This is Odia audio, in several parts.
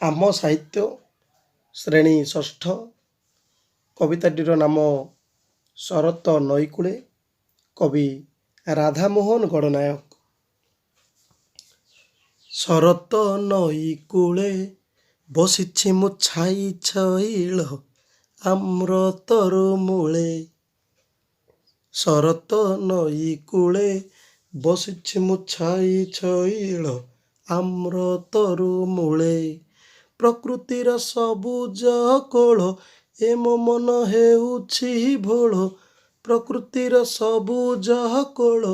ଆମ ସାହିତ୍ୟ, ଶ୍ରେଣୀ ଷଷ୍ଠ। କବିତାଟିର ନାମ ଶରତ ନଈକୂଳେ, କବି ରାଧାମୋହନ ଗଡ଼ନାୟକ। ଶରତ ନଈକୂଳେ ବସିଛି ମୁଁ ଛାଇ ଛଇଳ ଆମ୍ରତରୁ ମୂଳେ। ଶରତ ନଈକୂଳେ ବସିଛି ମୁଁ ଛାଇ ଛଇଳ ଆମ୍ରତରୁ ମୂଳେ। ପ୍ରକୃତିର ସବୁଜ କୋଳ ଏ ମୋ ମନ ହେଉଛି ଭୋଳ। ପ୍ରକୃତିର ସବୁଜ କୋଳ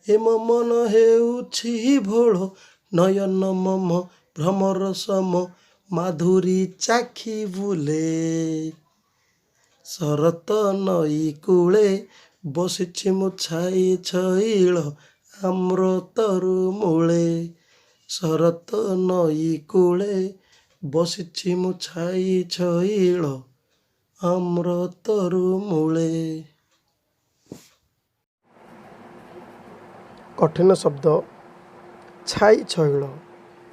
ଏ ମୋ ମନ ହେଉଛି ଭୋଳ। ନୟନ ମମ ଭ୍ରମର ସମ ମାଧୁରୀ ଚାଖି ବୁଲେ। ଶରତ ନଈ କୂଳେ ବସିଛି ମୁଁ ଛାଇ ଛଇଳ ଆମ୍ରତରୁ ମୂଳେ। ଶରତ ନଈ କୂଳେ ବସିଛି ମୁଁ ଛାଇ ଛଇଳ ଆମ୍ରତରୁ ମୂଳେ। କଠିନ ଶବ୍ଦ: ଛାଇ ଛଇଳ,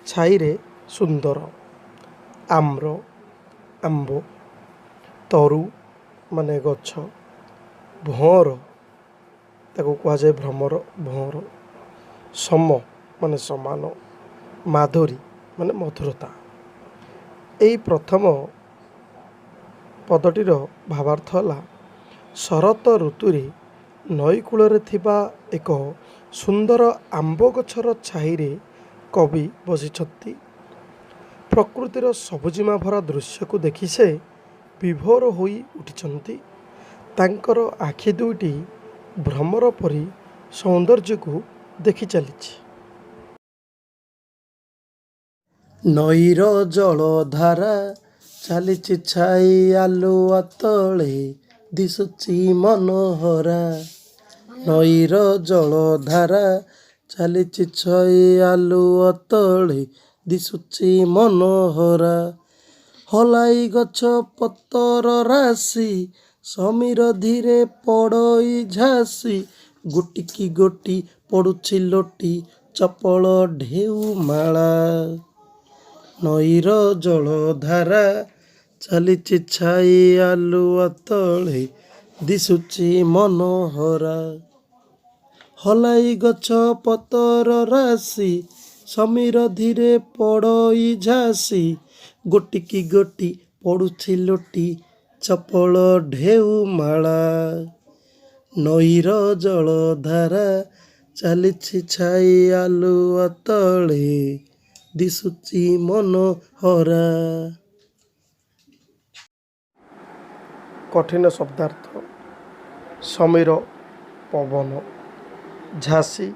ଛାଇରେ ସୁନ୍ଦର। ଆମ୍ର, ଆମ୍ବ। ତରୁ ମାନେ ଗଛ। ଭଅଁର, ତାକୁ କୁହାଯାଏ ଭ୍ରମର, ଭଅଁର। ସମ ମାନେ ସମାନ। ମାଧୁରୀ ମାନେ ମଧୁରତା। ଏଇ ପ୍ରଥମ ପଦଟିର ଭାବାର୍ଥ ହେଲା, ଶରତ ଋତୁରେ ନଈକୂଳରେ ଥିବା ଏକ ସୁନ୍ଦର ଆମ୍ବ ଗଛର ଛାଇରେ କବି ବସିଛନ୍ତି। ପ୍ରକୃତିର ସବୁଜିମା ଭରା ଦୃଶ୍ୟକୁ ଦେଖି ସେ ବିଭୋର ହୋଇ ଉଠିଛନ୍ତି। ତାଙ୍କର ଆଖି ଦୁଇଟି ଭ୍ରମର ପରି ସୌନ୍ଦର୍ଯ୍ୟକୁ ଦେଖି ଚାଲିଛି। ନଈର ଜଳଧାରା ଚାଲିଛି ଛାଇ ଆଲୁଅ ତଳେ ଦିଶୁଛି ମନୋହରା। ନଈର ଜଳଧାରା ଚାଲିଛି ଛାଇ ଆଲୁଅ ତଳେ ଦିଶୁଛି ମନୋହରା। ହଲାଇ ଗଛ ପତର ରାଶି ସମୀର ଧୀରେ ପଡ଼ଇ ଝାସି। ଗୋଟିକି ଗୋଟି ପଡ଼ୁଛି ଲୋଟି ଚପଳ ଢେଉମାଳା। ନଈର ଜଳଧାରା ଚାଲିଛି ଛାଇ ଆଲୁଅ ତଳେ ଦିଶୁଛି ମନୋହରା। ହଲାଇ ଗଛ ପତର ରାଶି ସମୀର ଧୀରେ ପଡ଼ଇ ଝାସି। ଗୋଟିକି ଗୋଟି ପଡ଼ୁଛି ଲୋଟି ଚପଳ ଢେଉମାଳା। ନଈର ଜଳଧାରା ଚାଲିଛି ଛାଇ ଆଲୁଅ ତଳେ ଦିଶୁଛି ମନୋହରା। କଠିନ ଶବ୍ଦାର୍ଥ: ସମୀର, ପବନ। ଝାସି,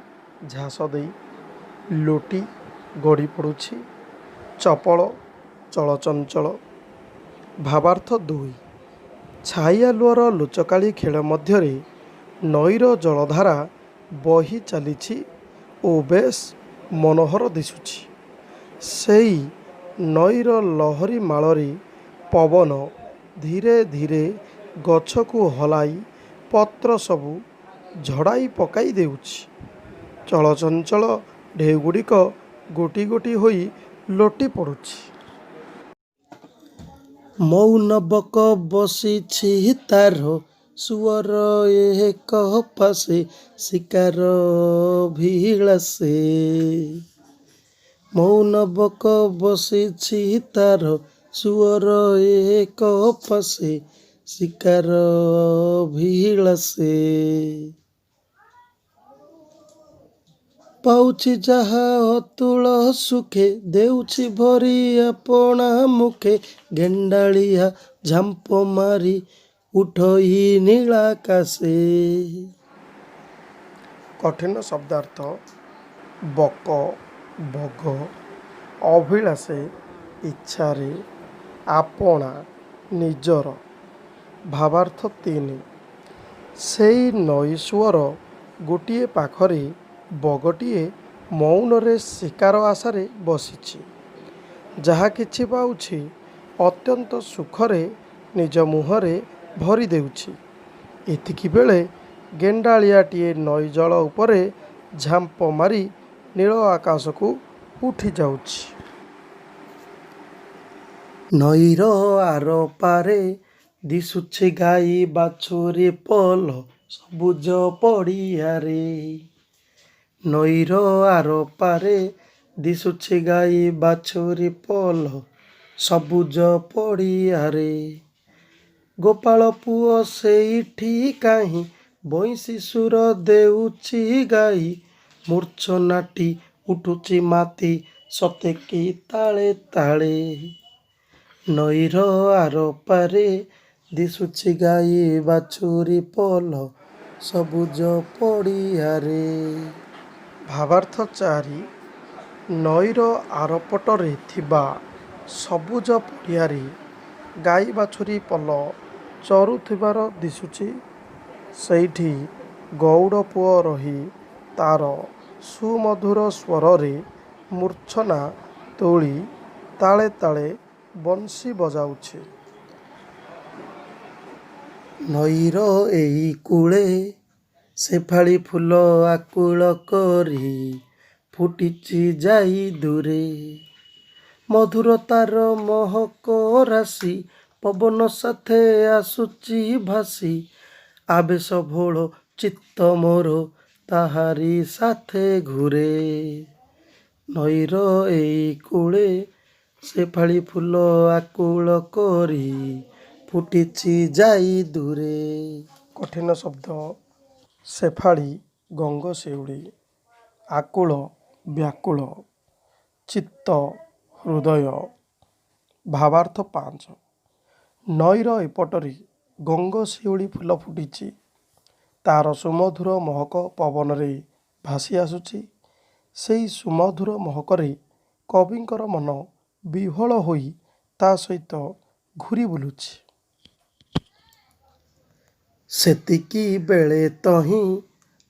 ଝାସ ଦେଇ। ଲୋଟି, ଗଡ଼ି ପଡ଼ୁଛି। ଚପଳ, ଚଳଚଞ୍ଚଳ। ଭାବାର୍ଥ ଦୁଇ। ଛାଇ ଆଲୁଅର ଲୁଚକାଳି ଖେଳ ମଧ୍ୟରେ ନଈର ଜଳଧାରା ବହି ଚାଲିଛି ଓ ବେଶ୍ ମନୋହର ଦିଶୁଛି। ସେଇ ନଈର ଲହରୀମାଳରେ ପବନ ଧୀରେ ଧୀରେ ଗଛକୁ ହଲାଇ ପତ୍ରସବୁ ଝଡ଼ାଇ ପକାଇ ଦେଉଛି। ଚଳଚଞ୍ଚଳ ଢେଉଗୁଡ଼ିକ ଗୋଟି ଗୋଟି ହୋଇ ଲୋଟି ପଡ଼ୁଛି। ମଉନ ବକ ବସିଛି ତାର ସୁଅର ଏକ ପାଶେ ଶିକାର ଅଭିଳାଷେ। ମଉନ ବକ ବସିଛି ତାର ସୁଅର ଏକ ପାଶେ ଶିକାର ଅଭିଳାଷେ। ପାଉଛି ଯାହା ଅତୁଳ ସୁଖେ ଦେଉଛି ଭରି ଆପଣା ମୁଖେ। ଗେଣ୍ଡାଳିଆ ଝାମ୍ପ ମାରି ଉଠଇ ନୀଳାକାଶେ। କଠିନ ଶବ୍ଦାର୍ଥ: ବକ, ବଗ। ଅଭିଳାଷେ, ଇଚ୍ଛାରେ। ଆପଣା, ନିଜର। ଭାବାର୍ଥ ତିନି। ସେଇ ନଈ ସୁଅର ଗୋଟିଏ ପାଖରେ ବଗଟିଏ ମଉନରେ ଶିକାର ଆଶାରେ ବସିଛି। ଯାହା କିଛି ପାଉଛି ଅତ୍ୟନ୍ତ ସୁଖରେ ନିଜ ମୁହଁରେ ଭରି ଦେଉଛି। ଏତିକିବେଳେ ଗେଣ୍ଡାଳିଆଟିଏ ନଈଜଳ ଉପରେ ଝାମ୍ପ ମାରି ନୀଳ ଆକାଶକୁ ଉଠିଯାଉଛି। ନଈର ଆରପାରେ ଦିଶୁଛି ଗାଈ ବାଛୁରୀ ପଲ ସବୁଜ ପଡ଼ିଆରେ। ନଈର ଆରପାରେ ଦିଶୁଛି ଗାଈ ବାଛୁରୀ ପଲ ସବୁଜ ପଡ଼ିଆରେ। ଗୋପାଳ ପୁଅ ସେଇଠି କାହିଁ ବଇଁଶୀ ସୁର ଦେଉଛି ଗାଇ, ମୂର୍ଚ୍ଛନାଟି ଉଠୁଛି ମାତି ସତେକି ତାଳେ ତାଳେ। ନଈର ଆରପାରେ ଦିଶୁଛି ଗାଈ ବାଛୁରୀ ପଲ ସବୁଜ ପଡ଼ିଆରେ। ଭାବାର୍ଥ 4। ନଈର ଆରପଟରେ ଥିବା ସବୁଜ ପଡ଼ିଆରେ ଗାଈ ବାଛୁରୀ ପଲ ଚରୁଥିବାର ଦିଶୁଛି। ସେଇଠି ଗଉଡ଼ ପୁଅ ରହି ତା'ର ସୁମଧୁର ସ୍ୱରରେ ମୂର୍ଚ୍ଛନା ତୋଳି ତାଳେ ତାଳେ ବଂଶୀ ବଜାଉଛି। ନଈର ଏଇ କୂଳେ ଶେଫାଳୀ ଫୁଲ ଆକୁଳ କରି ଫୁଟିଛି ଯାଇ ଦୂରେ। ମଧୁର ତାର ମହକ ରାଶି ପବନ ସାଥେ ଆସୁଛି ଭାସି, ଆବେଶ ଭୋଳ ଚିତ୍ତ ମୋର ତାହାରି ସାଥେ ଘୂରେ। ନଈର ଏଇ କୂଳେ ଶେଫାଳୀ ଫୁଲ ଆକୁଳ କରି ଫୁଟିଛି ଯାଇ ଦୂରେ। କଠିନ ଶବ୍ଦ: ଶେଫାଳୀ ଗଙ୍ଗଶିଉଳି, ଆକୁଳ ବ୍ୟାକୁଳ, ଚିତ୍ତ ହୃଦୟ। ଭାବାର୍ଥ 5। ନଈର ଏପଟରେ ଗଙ୍ଗଶିଉଳି ଫୁଲ ଫୁଟିଛି। ତା'ର ସୁମଧୁର ମହକ ପବନରେ ଭାସି ଆସୁଛି। ସେଇ ସୁମଧୁର ମହକରେ କବିଙ୍କର ମନ ବିହ୍ୱଳ ହୋଇ ତା' ସହିତ ଘୂରି ବୁଲୁଛି। ସେତିକିବେଳେ ତହିଁ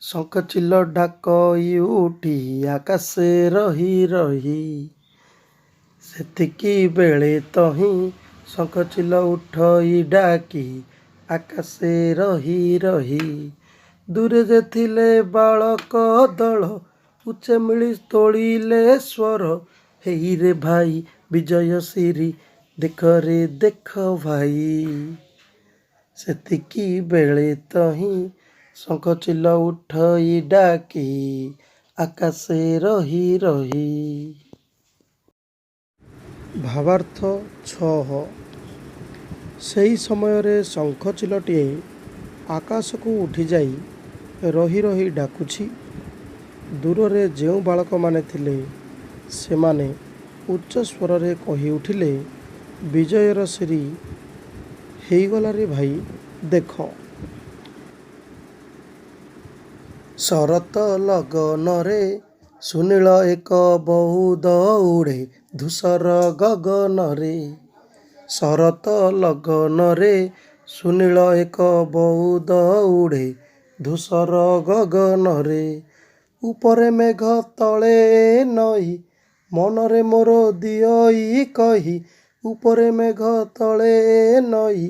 ଶଙ୍ଖଚିଲ ଡାକଇ ଉଠି ଆକାଶେ ରହି ରହି। ସେତିକିବେଳେ ତହିଁ ଶଙ୍ଖଚିଲ ଉଠଇ ଡାକି ଆକାଶେ ରହି ରହି। ଦୂରେ ଯେ ଥିଲେ ବାଳକ ଦଳ ଉଚ୍ଚେ ମିଳି ତୋଳିଲେ ସ୍ୱର, ହେଇରେ ଭାଇ ବିଜୟ ଶିରୀ ଦେଖରେ ଦେଖ ଭାଇ। ସେତିକିବେଳେ ତହିଁ ଶଙ୍ଖଚିଲ ଉଠଇ ଡାକି ଆକାଶେ ରହି ରହି। ଭାବାର୍ଥ 6। ସେହି ସମୟରେ ଶଙ୍ଖଚିଲଟିଏ ଆକାଶକୁ ଉଠିଯାଇ ରହି ରହି ଡାକୁଛି। ଦୂରରେ ଯେଉଁ ବାଳକମାନେ ଥିଲେ, ସେମାନେ ଉଚ୍ଚ ସ୍ୱରରେ କହିଉଠିଲେ, ବିଜୟର ଶିରୀ ହେଇଗଲାରେ ଭାଇ ଦେଖ। ଶରତ ଲଗନରେ ସୁନୀଳ ଏକ ବଉଦ ଉଡ଼େ ଧୂସର ଗଗନରେ। ଶରତ ଲଗନରେ ସୁନୀଳ ଏକ ବଉଦ ଉଡ଼େ ଧୂସର ଗଗନରେ। ଉପରେ ମେଘ ତଳେ ନଈ ମନରେ ମୋର ଦିଅଇ କହି। ଉପରେ ମେଘ ତଳେ ନଈ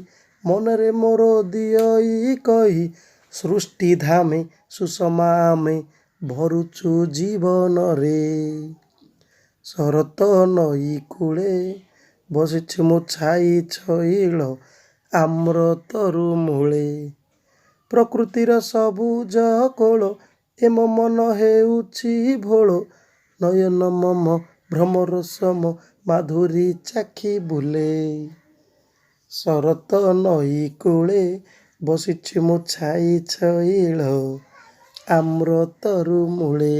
ମନରେ ମୋର ଦିଅଇ କହି। ସୃଷ୍ଟି ଧାମେ ସୁଷମା ଆମେ ଭରୁଛୁ ଜୀବନରେ। ଶରତ ନଈ କୂଳେ ବସିଛି ମୁଁ ଛାଇ ଛଇଳ ଆମ୍ରତରୁ ମୂଳେ। ପ୍ରକୃତିର ସବୁଜ କୋଳ ଏ ମୋ ମନ ହେଉଛି ଭୋଳ। ନୟନ ମମ ଭ୍ରମର ସମ ମାଧୁରୀ ଚାଖି ବୁଲେ। ଶରତ ନଈ କୂଳେ ବସିଛି ମୁଁ ଛାଇ ଛଇଳ ଆମ୍ରତରୁ ମୂଳେ।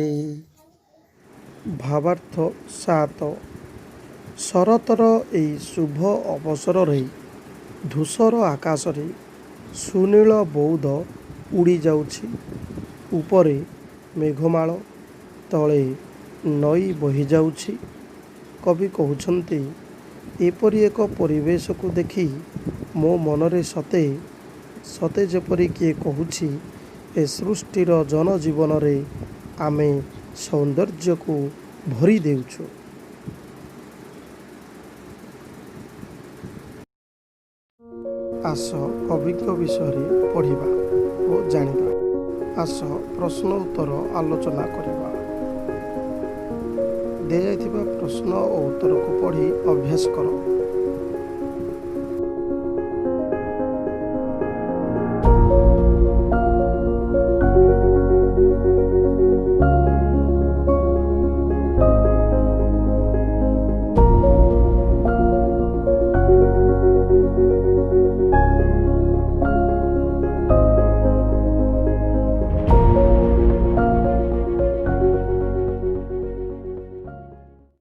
ଭାବାର୍ଥ 7। ଶରତର ଏଇ ଶୁଭ ଅବସରରେ ଧୂସର ଆକାଶରେ ସୁନୀଳ ବଉଦ ଉଡ଼ିଯାଉଛି। ଉପରେ ମେଘମାଳ, ତଳେ ନଈ ବହିଯାଉଛି। କବି କହୁଛନ୍ତି, ଏପରି ଏକ ପରିବେଶକୁ ଦେଖି ମୋ ମନରେ ସତେ ଯେପରି କିଏ କହୁଛି, ଏ ସୃଷ୍ଟିର ଜନଜୀବନରେ ଆମେ ସୌନ୍ଦର୍ଯ୍ୟକୁ ଭରି ଦେଉଛୁ। ଆସ କବିଙ୍କ ବିଷୟରେ ପଢ଼ିବା ଓ ଜାଣିବା। ଆସ ପ୍ରଶ୍ନ ଉତ୍ତର ଆଲୋଚନା କରିବା। ଦିଆଯାଇଥିବା ପ୍ରଶ୍ନ ଓ ଉତ୍ତରକୁ ପଢ଼ି ଅଭ୍ୟାସ କର।